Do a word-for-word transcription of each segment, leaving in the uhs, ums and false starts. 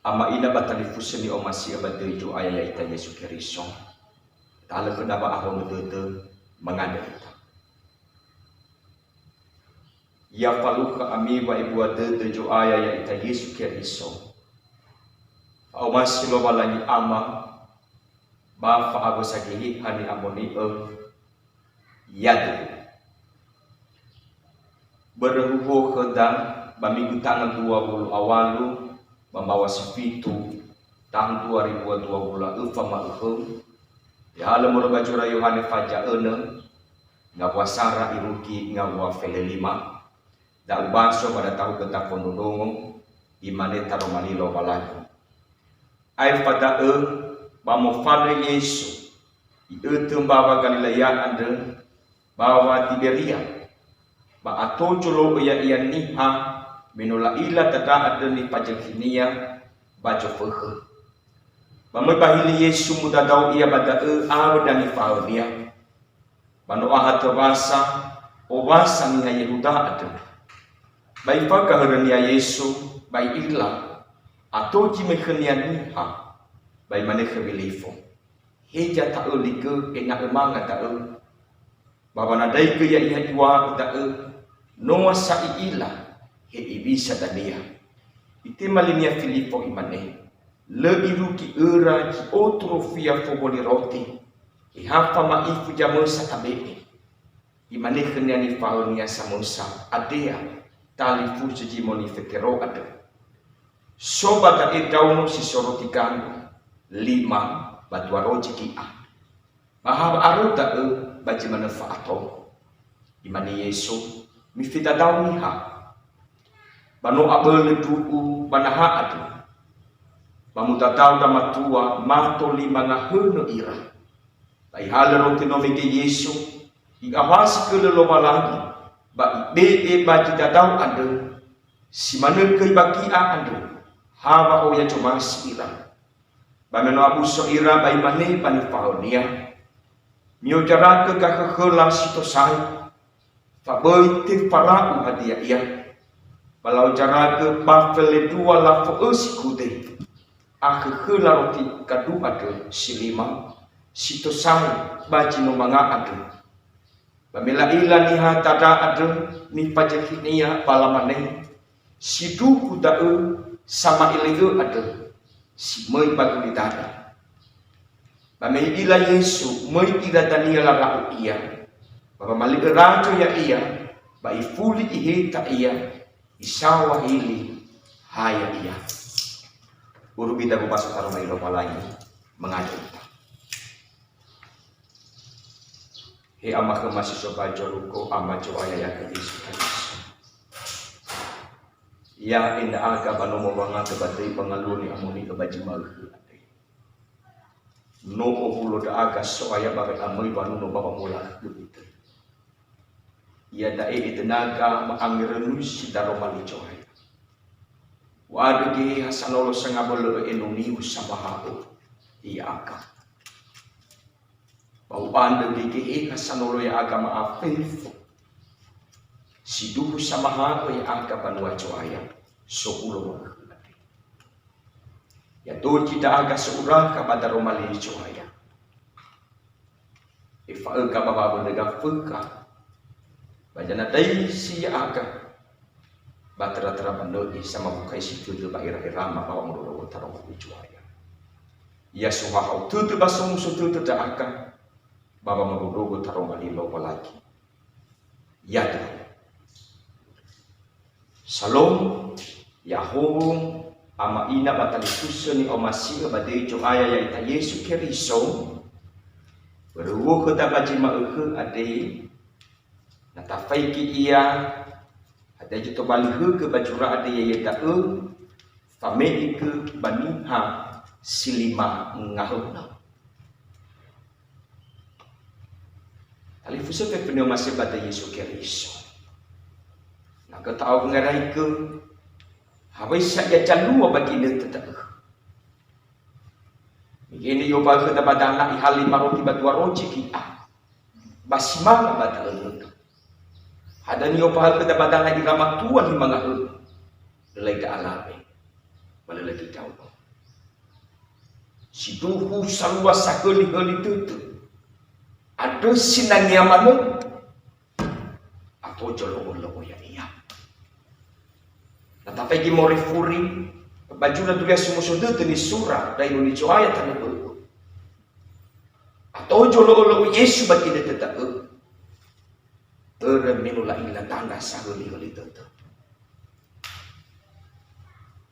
Ama ina ba talifusö ni'omasi'ö ba döi Zo'aya ya'ita Yesu Keriso. Ta'alö khöda wa'ahonö dödö, mangandrö ita. Ya falukha ami wa'ebua dödö Zo'aya ya'ita Yesu Keriso. Fa'omasi Lowalangi Ama, ba fa'awösa Geheha ni'amoni'ö, Yadu. Börö huhuo khöda ba migu tanggal dua wulu a walu ba mbaŵa si fitu tahun dua ribu dua wulu a öfa ma'ökhö, tehalö moroi ba zura Yohane faza önö, ngawua sara irugi ngawua felelima, da ubaso ba da tahu khöda fondrondrongo, imane taroma li Lowalangi. Aefa da'ö, ba mofandrö Yesu, i'ötö mbawa Galilea andrö, mbawa Tiberia. Ba ato zolo'ö ya'ia niha, me no la'ila dandra andrö nifazökhinia ba zofökhö. Ba möi ba hili Yesu mudadao ia ba da'ö awö ndra nifahaönia. Ba no ahatö Wasa, owasa niha Yehuda andrö. Ba ifaökha hörönia Yesu, ba i'ila, ato zi möi khönia niha, ba imane khö Wilifo, "Heza ta'ö ligö ena'ö manga da'ö?" Ba wanandraigö ya'ia iŵa'ö da'ö, noa sa i'ila, he iŵisa dania. Itema linia Filifo imane, "Lö irugi öra zi otu rofia fowoli roti, he ha fama'ifu zamösa tabe'e." Imane khönia nifahaönia samösa, "Adea, talifusö Zimoni Fetero andrö. So ba da'e ndraono si so roti gandum, lima ba dua rozi gi'a." Ba ha wa'arou da'ö ba zi manö fa'ato. Imane Yesu, "Mifedadao niha." Ba no abölö ndru'u ba naha andrö. Ba mudadao ndra matua mato lima ngahönö ira. Ba ihalö roti no mege Yesu, i'aohasi gölö Lowalangi, ba ibe'e ba zi dadao andrö, si manö göi ba gi'a andrö, ha wa'oya zomasi ira. Ba me no abuso ira ba imane ba nifahaönia, "Mi'ozaragö gakhökhöla si tosai, fa böi tefara'u hadia ia." Ba la'ozaragö ba felendrua lafo'ösi kude, akhökhöla roti gandum andrö si lima, si tosai ba zi no manga andrö. Ba me la'ila niha dandra andrö nifazökhinia, ba lamane, "Sindruhu da'ö sama'ele'ö andrö, si möi ba gulidanö." Ba me i'ila Yesu, möi ira dania lara'u ia, ba wamalö'ö razo ya'ia, ba ifuli iheta ia, isaŵa hili ha ya'ia. Urugi dabu baso taroma li Lowalangi, mangandrö ita. He Ama khöma si so ba zorugo, Ama Zo'aya ya'ita Yesu Keriso. Ya ena'aga ba no mowangandrö ba döi ba ngaluo ni'amoni'ö ba zi ma'ökhö andre. No owulo ndra'aga So'aya ba we'amöi wanuno ba wamolakhömi töi. Iada'e edönaga ma'angerönui si daroma li Zo'aya. U'andrö Geheha sanolo sangabölö'ö enoniu samaha'ö ya'aga. Ba u'andrö Geheha sanolo ya'aga ma'afefo. Sindruhu samaha'ö ya'aga banua Zo'aya, so'ulo ma'ökhö andre. Ya dozi ndra'aga so'urakha ba daroma li Zo'aya. Efa'öga ba wa'abölö gafökha. Ba zanandraisi ya'aga. Ba töra-töra ba nö'i samawukaisi dödö ba era-erama ba wamondrondrongo taroma li Zo'aya. Ya sohahau tödö ba somuso tödö ndra'aga. Ba wamondrondrongo taroma li Lowalangi. Ya'aga. Salom, ya'ahowu, ama ina ba talifusö ni'omasi'ö ba döi Zo'aya ya'ita Yesu Keriso. Börö uwö khöda ba zi ma'ökhö andre, na tafaigi ia, hadia zi tobali högö ba zura andre ya'ia da'ö, fame'egö ba niha si lima ngahönö. Talifusö fefu ni'omasi'ö ba döi Yesu Keriso. Na gö ta'aogö ngeraigö, hawisa ia zalua ba ginötö da'ö. Mege ni'ombakhöda ba danga ihalö lima roti ba dua rozi gi'a. Ba si manga ba da'ö nötö. Hadia ni'ombakhöda ba danga ira matua lima ngahönö. Lö laiga alawe. Ba lö lagi gaul. Sindruhu salua sahöli-höli dödö. Andrö sinangea manö. Ato zolo'o-lo'o ya'ia. Na tafaigi moroi furi, ba zura turia somuso dödö nisura, da'e no nizo'aya tanö bö'ö. Ato zolo'o-lo'o Yesu ba ginötö da'ö. Börö me no la'ila tandra sahöli-höli dödö.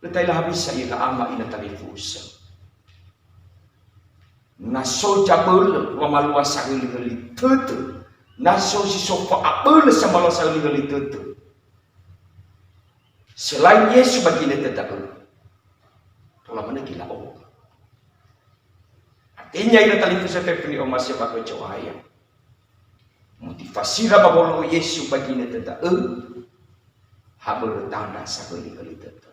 Lö ta'ila hewisa ira ama ina talifusö. Na so zabölö wamalua sahöli-höli dödö, na so si so fa'abölö samalua sahöli-höli dödö. Selain Yesu ba ginötö da'ö, tola manö gila'o. Artinya ira talifusö fefu ni'omasi'ö ba khö Zo'aya. Motivasira ba wolo'ö Yesu ba ginötö da'ö, ha börö tandra sahöli-höli dödö.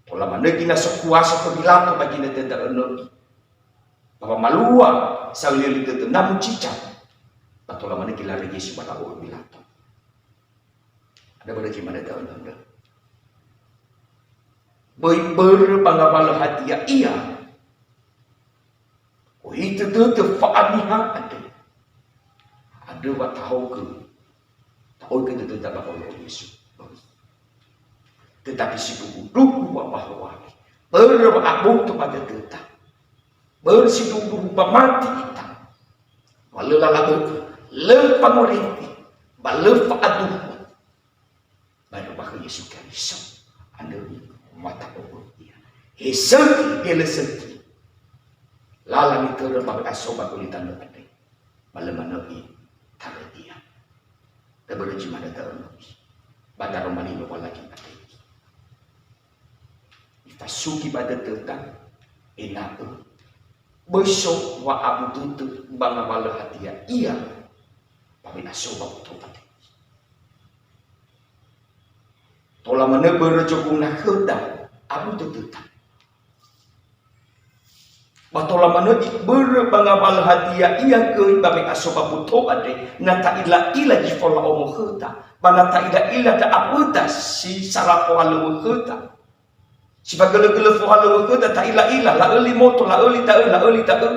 Tola manö gi na so kuasa khö Pilato ba ginötö da'ö nö'i. Ba wamalua sahöli-höli dödö na mujizat. Ba tola manö gilarö Yesu ba la'o'ö Pilato. Ada börö zi manö da'ö nöndrö. Böi börö ba ngawalö hadia ia. Ohitö dödö fa'aniha andre. Andrö wa tahaogö, tahaogö dödöda ba wolo'ö Yesu. Tetapi sindruhu-ndruhu wa ba hoali. Börö wa aboto ba dödöda. Börö sindruhu-ndruhu ba mati ita. Wa lö lala bö'ö, lö fangorifi, ba lö fa'aduhu. Ba no ba khö Yesu Keriso, andrö wa ta'o'ö ia. He sökhi, he lö sökhi. Lala nitörö ba we'a so ba gulidanö andre. Ba lö manö itarö ia. Tö börö zi manö da'ö nö'i. Ba daroma li Lowalangi andre. Ifasugi ba dödöda, ena'ö böi so wa'abu dödö ba ngawalö hadia ia, ba we'a so ba wotobate. Tola manö börö zoguna khöda abu dödöda. Ba tola manö ibörö ba ngawalö hadia ia göi ba we'a so ba boto andre, na ta'ila-ila zi fola'omo khöda, ba na ta'ila-ila ndra aböda si sara fohalöŵö khöda. Si fagölö-gölö fohalöŵö khöda ta'ila-ila, la'öli moto, la'öli da'ö, la'öli da'ö.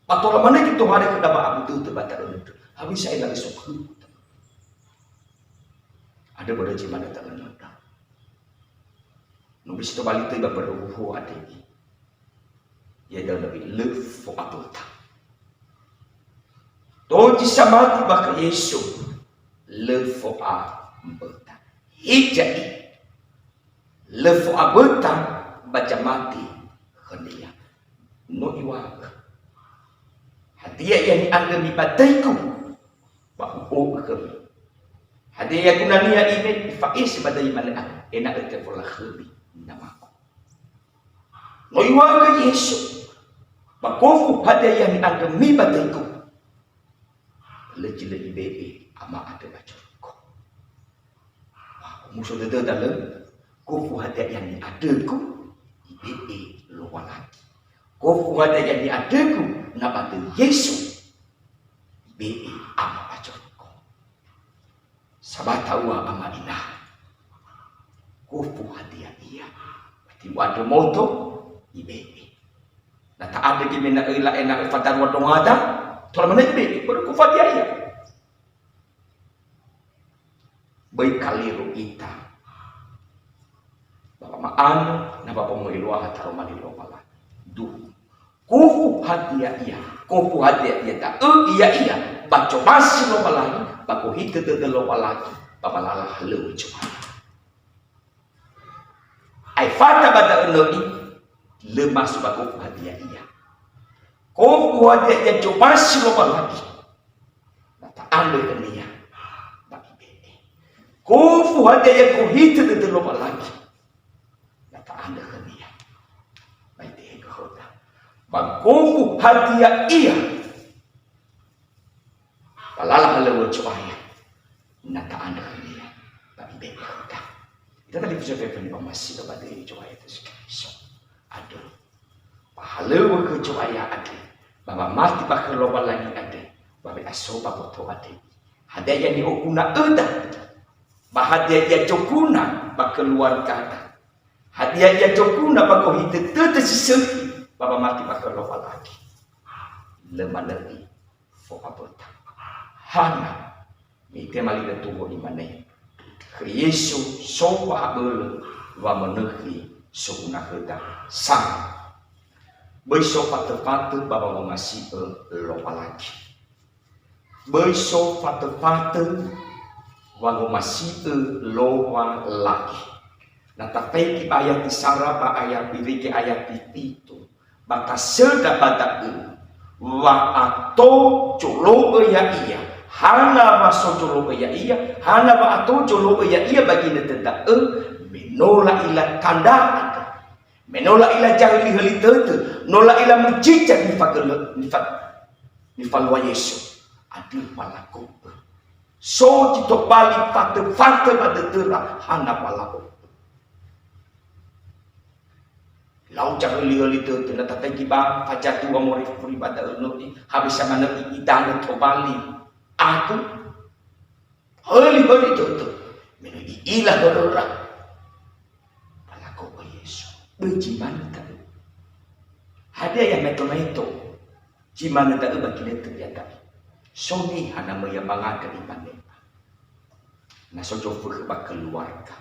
Ba tola manö zi tohare khöda ba abu dödö ba da'ö nöndrö. Hewisa ena'ö so khöda. Andrö börö zi manö da'ö nöndrö. No bisi tobali töi ba mbörö huhuo andre. Ia da'ö lö fo'aböta. Dozi samati ba khö Yesu, lö fo'aböta. Hiza'i, lö fo'aböta ba zamati khönia. No iŵa'ö, "Hadia ia ni'andrömi ba döigu, ba u'o'ö khömi? Hadia ia gunania ime ifa'ese ba döi manö andre, ena'ö tefolakhömi Nama-Gu?" No iŵa'ö Yesu, "Ba gofu hadia ia ni'andrömi ba döigu, lö zi lö ibe'e Ama andrö ba zorugo." Wah, omuso dödöda lö, gofu hadia ia ni'andrögu, ibe'e Lowalangi. Gofu hadia ia ni'andrögu, na ba döi Yesu, ibe'e Ama ba zorugo. Sabata ua ama ina. Gofu hadia ia. Berarti u'andrö moto, ibe'e. Na ta'andrö göi me na öila ena'ö fadarua dongada, tola manö ibe'e, börö gofu hadia ia. Böi kalero ita. Ba wama'anö, na ba wamo'eluaha taroma li Lowalangi. Duhu. Gofu hadia ia, gofu hadia ia da'ö ia ia, ba zomasi Lowalangi, ba gohitö dödö Lowalangi, ba ba lala halöŵö Zo'aya. Aefata ba da'ö nö'i, lö maso ba gofu hadia ia. Gofu hadia ia zomasi Lowalangi, na ta'andrö khönia, ba ibe'e. Gofu hadia ia gohitö dödö Lowalangi, na ta'andrö khönia, ba itehegö khöda. Ba gofu hadia ia, ba lala halöŵö Zo'aya, na ta'andrö khönia, ba ibe'e khöda. Ita talifusö fefu ni'omasi'ö ba döi Zo'aya Yesu Keriso. Andrö. Ba halöŵö khö Zo'aya andre, ba wamati ba khö Lowalangi andre, ba we'a so ba boto andre. Hadia ia ni'oguna'öda, ba hadia ia zoguna ba keluargada. Hadia ia zoguna ba gohitö dödö si sökhi ba wamati ba khö Lowalangi? Lö manö ifo'aböta. Hana, me itema li nötuho imane, khö Yesu so wa'abölö wamönökhi soguna khöda. Sa, böi so fatö-fatö ba wangomasi'ö Lowalangi. Böi so fatö-fatö wangomasi'ö Lowalangi. Na tafaigi ba ayati sara ba ayati, irege ayati fitu, ba tasöndra ba da'ö, wa ato zolo'ö ya'ia, hana wa so zolo'ö ya'ia, hana wa ato zolo'ö ya'ia ba ginötö da'ö, me no la'ila tandra andrö. Me no la'ila zahöli-höli dödö, no la'ila mujizat nifagölö-, nifa-, nifalua Yesu. Andrö wa lago'ö. So zi tobali fatö-fatö ba dödöra hana wa lago'ö. Lau zahöli-höli dödö, na tafaigi ba faza dua moroi furi ba da'ö no i, hewisa manö i, idanö tobali agu. Höli-höli dödö, me no i'ila höröra. Ba lago'ö Yesu. Böi zi manö da'ö. Hadia ya maeto-maeto? Zi manö da'ö ba ginötö ya'ia. So niha na möi ya ba ngandrö imane, na so zofökhö ba keluarga.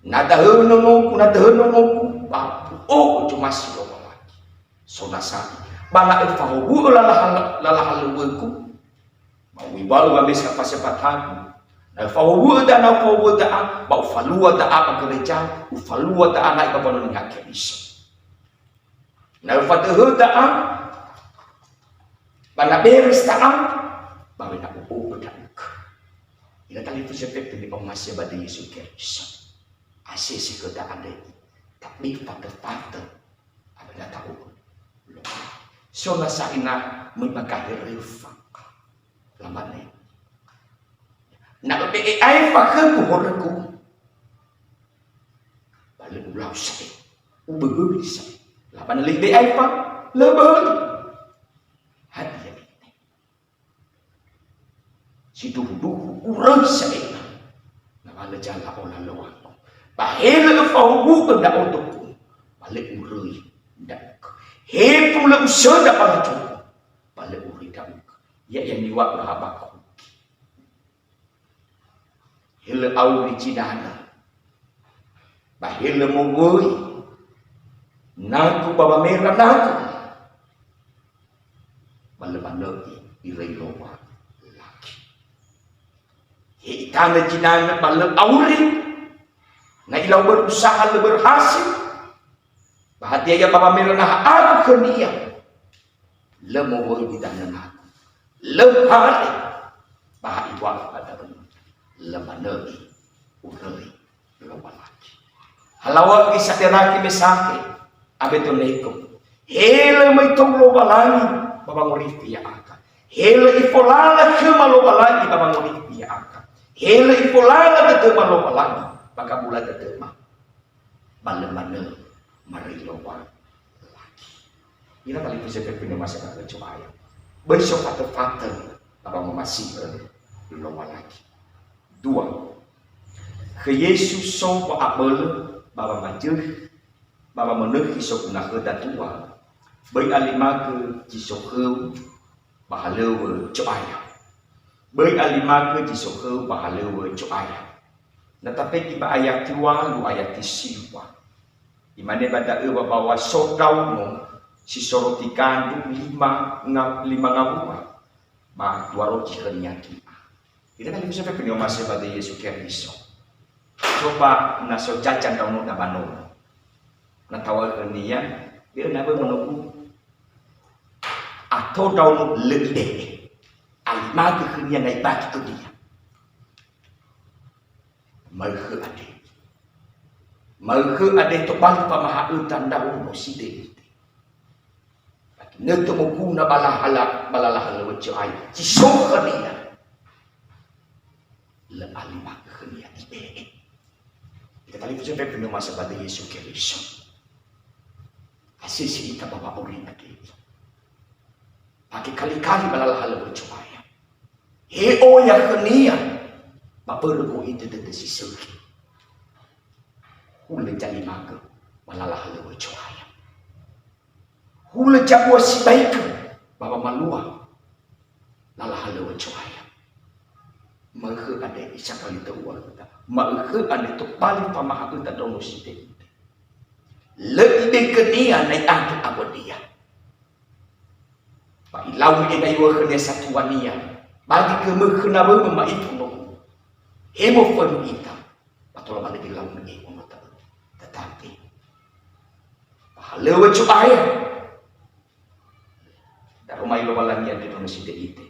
Na da'ö nonogu, na da'ö nonogu, ba bu'o'ö zomasi Lowalangi. So nasa, ba na öfahowu'ö lala-, lala halöŵögu, ba uiŵa'ö wamesa fasepatagu. Na öfahowu'ö da'a, na öfahowu'ö da'a, ba ufalua da'a ba gereja, ufalua da'a na'i ba mbanua Niha Keriso. Na öfadöhö da'a, ba na beres da'a, ba wena u'o'ö ndra'ugö. Ira talifusö fefu ni'omasi'ö ba döi Yesu Keriso. Asese khöda andre, tapi fatö-fatö, awena ta'u'ö. So nasa ina möi ba gaheröfa. Lamane. Na öbe'e aefa khögu horögu, ba lö ulau sa'ae, uböhöli sa'ae. Laba na lö ibe'e aefa, lö böhöli. Hadia ite? Sindruhu-ndruhu uröi sa'ae. Na wa lö zala olaloagu. Ba he lö öfahowu'ö ndra'odogu, ba lö uröi ndra'ugö. He fu lö usöndra ba lajogu, ba lö uröi ndra'ugö. Ya'ia niŵa'ö habakuki. He lö auri zinana. Ba he lö mowöi nagu ba wamera nagu. Ba lö manö iröi Lowalangi. He itanö zinana ba lö auri. Na ilau berusaha lö berhasil. Ba hadia ia ba wamera naha agu khönia? Lö mowöi idanö nagu. Lö hare. Ba ha iŵa'ö ba da'ö. Lö manö uröi Lowalangi. Halaŵa'ö Sadrake, Mesake, Abedenego. He lö möi tou Lowalangi ba wangorifi ya'aga. He lö ifolala khöma Lowalangi ba wangorifi ya'aga. He lö ifolala dödöma Lowalangi ba gabula dödöma. Ba lö manö maröi Lowalangi. Ira talifusö fefu ni'omasi'ö ba döi Zo'aya. Böi so fatö-fatö ba wangomasi'ö Lowalangi. Dua. Khö Yesu so wa'abölö ba wamazökhi, ba wamönökhi soguna khöda dua. Böi alimagö zi so khöu ba halöŵö Zo'aya. Böi alimagö zi so khöu ba halöŵö Zo'aya. Na tafaigi ba ayati ŵalu, ayati siwa. Imane ba da'ö wa baŵa so ndraono si so roti gandum lima nga-, lima ngawua, ba dua roti khönia gi'a. Ira talifusö fefu ni'omasi'ö ba döi Yesu Keriso. Coba na so zaza ndraonoda ba nono. Na taŵa'ö khönia, "Yö, nawö nonogu." Ato ndraono lö ibe'e. Alimagö khönia na ibagi tönia. Ma'ökhö andre. Ma'ökhö andre tobali famaha'öda ndraono si dödö. Ba ginötö moguna ba lahala-, ba lala halöŵö Zo'aya. Si so khönia. Lö alimagö khönia ibe'e. Ira talifusö fefu ni'omasi'ö ba döi Yesu Keriso. Asese ita ba wa'auri andre. Ba gekali-kali ba lala halöŵö Zo'aya. He oya khönia, ba börö gohitö dödö si sökhi. Hulö zalimagö ba lala halöŵö Zo'aya. Hulö zambua sibaigö ba wamalua lala halöŵö Zo'aya. Ma'ökhö andre isabali tö'ua khöda. Ma'ökhö andre tobali famahaöda ndraono side'ide. Lö ibekhönia na i'andrö awönia. Ba ilau me ena'ö khönia satuania. Ba zi gömökhö nawömö ma'ifu nono. He mofönu ita. Ba tola ba lö ilau me ono ta'ö. Tetapi, ba halöŵö Zo'aya. Daroma Lowalangi andre ndraono side'ide.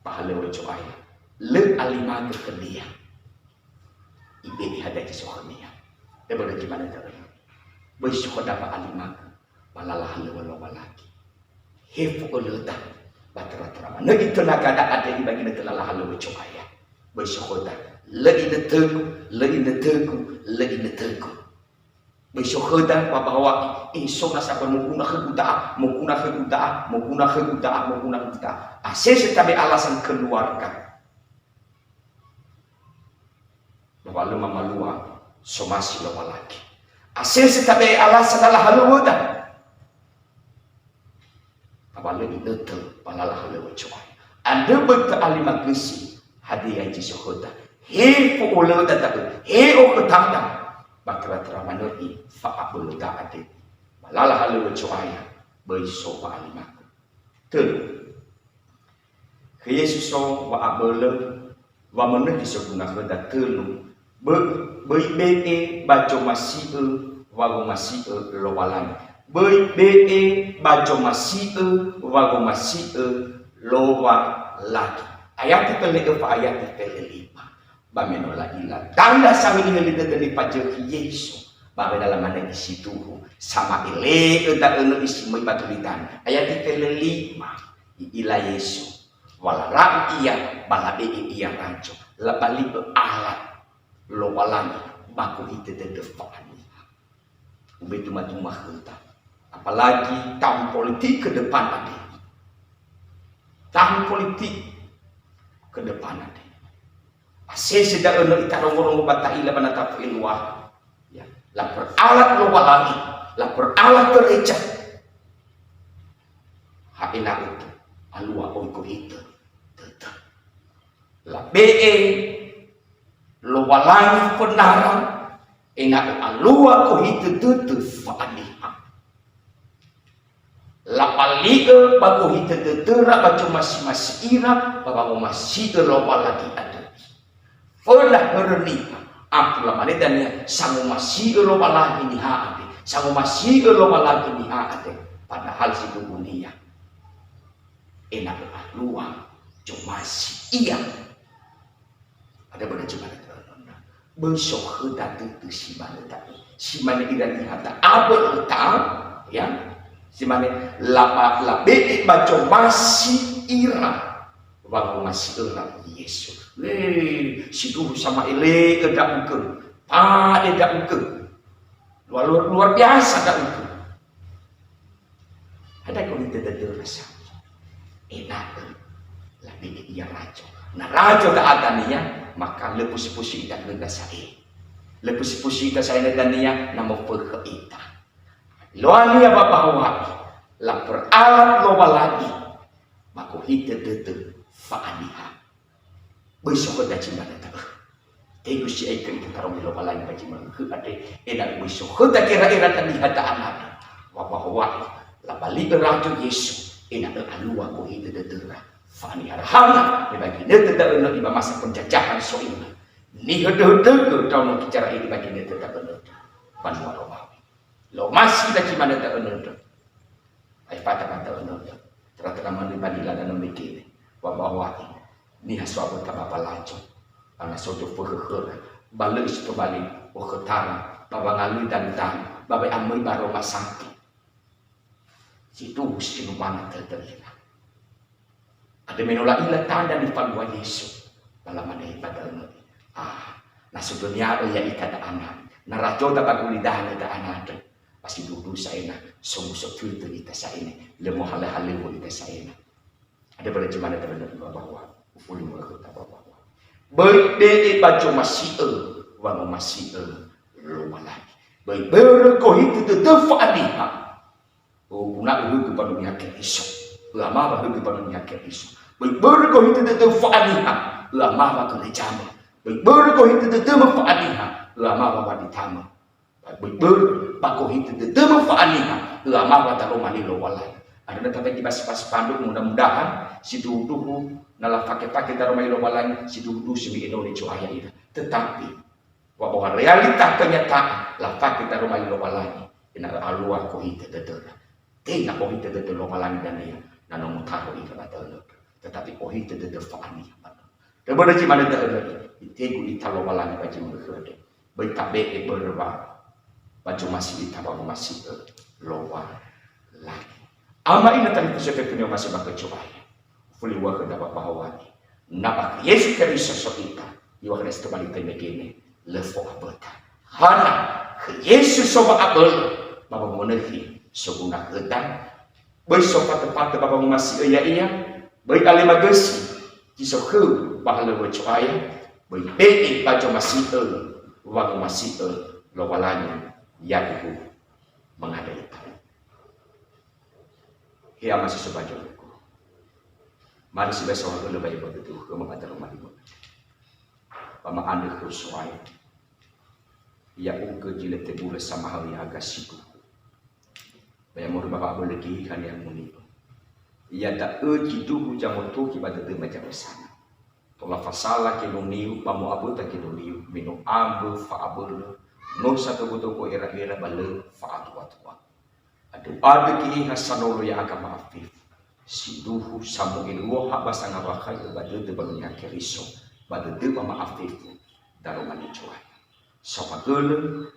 Ba halöŵö Zo'aya. Lö alimagö khönia. Ibe'e hadia zi so khönia. Ebörö zi manö da'ö. Böi so khöda wa'alimagö ba lala halöŵö Lowalangi. He fo'ölöda ba töra-töra manö itöna gada andre ibaginötö lala halöŵö Zo'aya. Böi so khöda, lö inötögu, lö inötögu, lö inötögu. Böi so khöda, wa bahwa, eh, so nasa ba moguna khögu da'a, moguna khögu da'a, moguna khögu da'a, moguna khögu da'a. Asese tabe alasan keluarga. Ba wa lö mamalua somasi Lowalangi. Asese tabe alasan lala halöŵöda. Ba wa lö inötö ba lala halöŵö Zo'aya. Andrö böi ta'alimagösi hadia zi so khöda. He fo'ölöda da'ö, he okhötada. Ba töra-töra manö ifa'abölöda andre. Ba lala halöŵö Zo'aya, böi so wa'alimagö. Tölu. Khö Yesu so wa'abölö, wamönökhi soguna khöda tölu, böi, böi be'e ba zomasi'ö wa womasi'ö Lowalangi. Böi be'e ba zomasi'ö wa womasi'ö Lowalangi. Ayati fele'ö fa ayati felelima. Ba me no la'ila tanda sahöli-höli dödö nifazökhi Yesu, ba awena lamane isi duhu, sama'ele'ö da'ö nö isi möi ba gulidanö. Ayati felelima, i'ila Yesu, wa lara'u ia, ba labe'e ia razo, labali'ö alat Lowalangi, ba gohitö dödö fa'aniha. Ubetu matuma khöda. Apalagi tahun politik ke depan andre. Tahun politik ke depan andre. Asese da'ö nö itarongo-rongo ba ta'ila ba na tafu eluaha. Ya, laperalat Lowalangi, laperalat gereja. Ha ena'ö alua oi gohitö dödö. Labe'e Lowalangi fönara, ena'ö alua gohitö dödö fa'aniha. Labali'ö ba gohitö dödöra ba zomasi-masi ira, ba wangomasi'ö Lowalangi andrö. Föna hörö niha, aku lamane dania, sangomasi'ö Lowalangi niha andre, sangomasi'ö Lowalangi niha andre, padahal sindruhunia ena'ö alua zomasi ia. Ada böna cemana teman-teman. Böi so khöda dödö si manö da'ö. Si manö ira niha da'a bö'öta, ya. Si manö laba-, labe'e ba zomasi ira. Wangomasi'ö Yesu. Weh, sindruhu sama'ele'ö ndra'ugö. Pade ndra'ugö. Luar, luar, luar biasa ndra'ugö. Hadia gohitö dödöra sa? Ena'ö labe'e ia razo. Na razo da'a dania, maka lö pusi-pusi ita khöda sa'ae. Lö pusi-pusi ita sa'ae dania, na mofökhö ita. Loania ba bahwa laperalat Lowalangi, ba gohitö dödö fa'aniha. Böi so khöda zi manö da'ö. Tengu si'ai khö ita tarongo Lowalangi ba zi manö khö andre, ena'ö böi so khöda gera'era niha da'a nandrö. Wa bahwa labali'ö razo Yesu, ena'ö alua gohitö dödöra. Fa'aniha rahana, me ba ginötö da'ö nö ba masa penjajahan so ina. Nihödö-hödögö ndraono Gizera'eli ba ginötö da'ö nöndrö. Banua Romawi. Lö omasi zi manö da'ö nöndrö. Aefa da'ö nöndrö. Tera-tera manö ba nila danö megele. Wa bahwa niha so awöta ba balazo. Ba na so zofökhö khöra. Ba lö isi tobali okhötara. Ba wangalui dalu-dalu. Ba we'amöi ba rumah sakit. Sindruhu si numana dödö ira. Andrö me no la'ila tanda nifalua Yesu, ba lamane ba da'ö nöndrö, "Ah, na so dönia'ö ya'ita da'a nandrö, na razoda ba gulidanö da'a nandrö, ba sindruhu sa'ae na somuso tödö ita sa'ae, lö mohalö-halöŵö ita sa'ae." Andrö börö zi manö da'ö nöndrö ba bahwa, ufuli moroi khöta ba bahwa. Böi be'e ba zomasi'ö, wangomasi'ö Lowalangi. Böi börö gohitö dödö fa'aniha, öguna'ö högö mbanua Niha Keriso, ö'amawa högö mbanua Niha Keriso. Böi börö gohitö dödö fa'aniha, ö'amawa gerejamö. Böi börö gohitö dödömö fa'aniha, ö'amawa wanitama. Ba böi börö ba gohitö dödömö fa'aniha, ö'amawa daroma li Lowalangi. Andrö na tabe'e basi-basi panduk, mudah-mudahan sindruhu-ndruhu na lafake-fake daroma li Lowalangi, sindruhu-ndruhu si mi'enori Zo'aya ira. Tetapi, bahwa realita kenyataan lafake daroma li Lowalangi, ena'ö alua gohitö dödöra. Tenga ohitö dödö Lowalangi dania, na no mutaro ira ba da'ö. Tetapi ohitö dödö fa'aniha ba da'ö. Börö zi manö da'ö, itegu ita Lowalangi ba zi manö khöda. Böi tabe'e börö wa, ba zomasi ita wangomasi'ö Lowalangi. Ama ina talifusö fefu ni'omasi ba khö Zo'aya. Fuli wa khöda ba bahawani. Na ba khö Yesu Keriso so ita, iŵa'ö khöda si tobali tö mege-Ne, lö fo'aböta. Hana, khö Yesu so wa'abölö, ba wamönökhi soguna khöda. Böi so fatö-fatö ba wangomasi'ö ya'ia, böi alemagösi, zi so khöu ba halöŵö Zo'aya, böi be'e ba zomasi'ö, wangomasi'ö Lowalangi, yaduhu mangandrö ita. He Ama si so ba zorugo. Mari sibai saohagölö ba iŵa'ö dödöu khöma ba daroma li-Mö. Ba ma'andrö khöu So'aya. Ya'ugö zi lö tebulö samahaö ya'aga sindruhu. Ba ya moroi ba wa'abölö Geheha ni'amoni'ö. Iada'ö zindruhu zamotokhi ba dödöma zamösana. Tola fasala genoniu ba mo'aböta genoniu, me no ambö fa'abölö, no sadogo-dogo era-era ba lö fa'atua-tua. Andrö-andrö Geheha sanolo ya'aga ma'afefu. Sindruhu samu'eluoha ba sangawakhai'ö ba dödö mbanua Niha Keriso, ba dödöma ma'afefu daroma li Zo'aya. Saohagölö,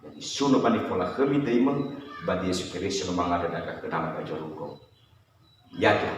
ya nisuno ba nifolakhömi döi-Mö, ba döi Yesu Keriso no mangandrö ndra'aga khö Nama ba zorugo. Ya'aga